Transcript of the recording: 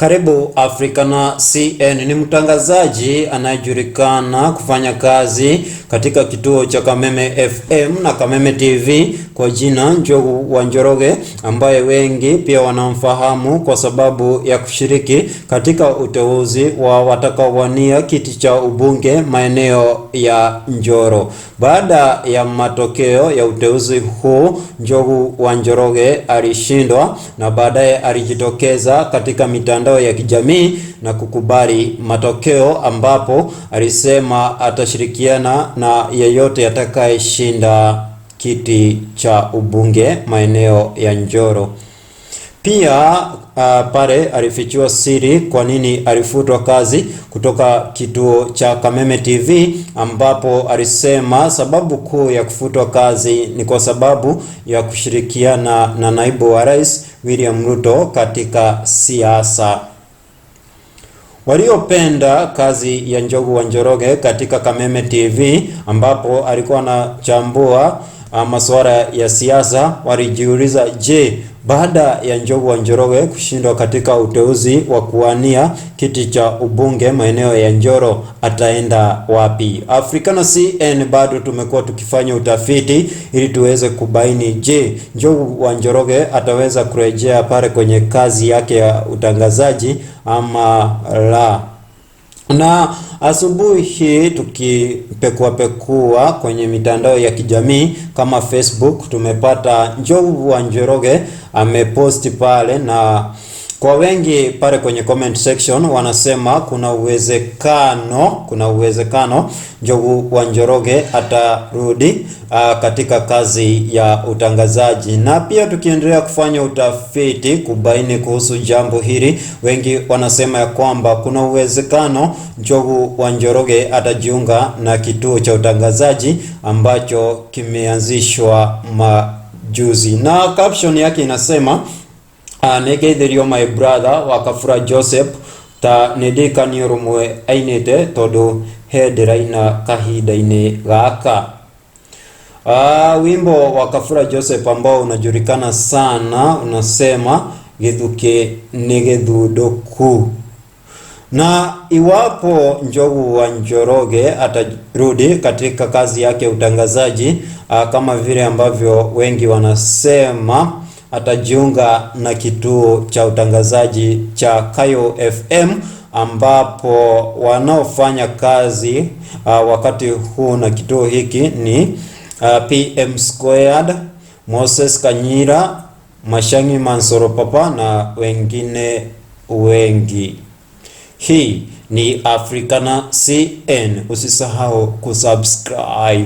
Karibu Africana CN. Ni mtangazaji anayejulikana kufanya kazi katika kituo cha Kameme FM na Kameme TV kwa jina Njogu wa Njoroge, ambaye wengi pia wanamfahamu kwa sababu ya kushiriki katika uteuzi wa watakaowania kiti cha ubunge maeneo ya Njoro. Baada ya matokeo ya uteuzi huu, Njogu wa Njoroge alishindwa na baadaye alijitokeza katika mitandao ya kijamii na kukubali matokeo, ambapo alisema atashirikiana na yeyote atakayeshinda kiti cha ubunge maeneo ya Njoro. Pia pale alifichua siri kwa nini alifutwa kazi kutoka kituo cha Kameme TV, ambapo alisema sababu kuu ya kufutwa kazi ni kwa sababu ya kushirikiana na naibu wa rais William Ruto katika siasa. Waliopenda kazi ya Njogu wa Njoroge katika Kameme TV ambapo alikuwa anachambua masuala ya siasa walijiuliza, je, baada ya Njogu wa Njoroge kushindwa katika uteuzi wa kuwania kiti cha ubunge maeneo ya Njoro ataenda wapi? Africana CN bado tumekuwa tukifanya utafiti ili tuweze kubaini, je, Njogu wa Njoroge ataweza kurejea pale kwenye kazi yake ya utangazaji ama la. Na asubuhi hii tukipekuapekua kwenye mitandao ya kijamii kama Facebook, tumepata Njogu wa Njoroge ameposti pale, na kwa wengi pale kwenye comment section wanasema kuna uwezekano Njogu wa Njoroge atarudi katika kazi ya utangazaji. Na pia tukiendelea kufanya utafiti kubaini kuhusu jambo hili, wengi wanasema ya kwamba kuna uwezekano Njogu wa Njoroge atajiunga na kituo cha utangazaji ambacho kimeanzishwa majuzi, na caption yake inasema nĩngeithĩrio my brother wa Kabura Joseph ta nĩndĩkanio rũmwe ainĩte tondũ he ndĩraina kahinda-inĩ gaka. Wimbo wa Kabura Joseph ambao unajulikana sana unasema gĩthukĩ nĩ gĩthundũku. Na iwapo Njogu wa Njoroge atarudi katika kazi yake ya utangazaji, kama vile ambavyo wengi wanasema atajiunga na kituo cha utangazaji cha Kayo FM ambapo wanaofanya kazi wakati huu na kituo hiki ni PM Squared, Moses Kanyira, Mashangi Mansoro Papa na wengine wengi. Hii ni Africana CN. Usisahau kusubscribe.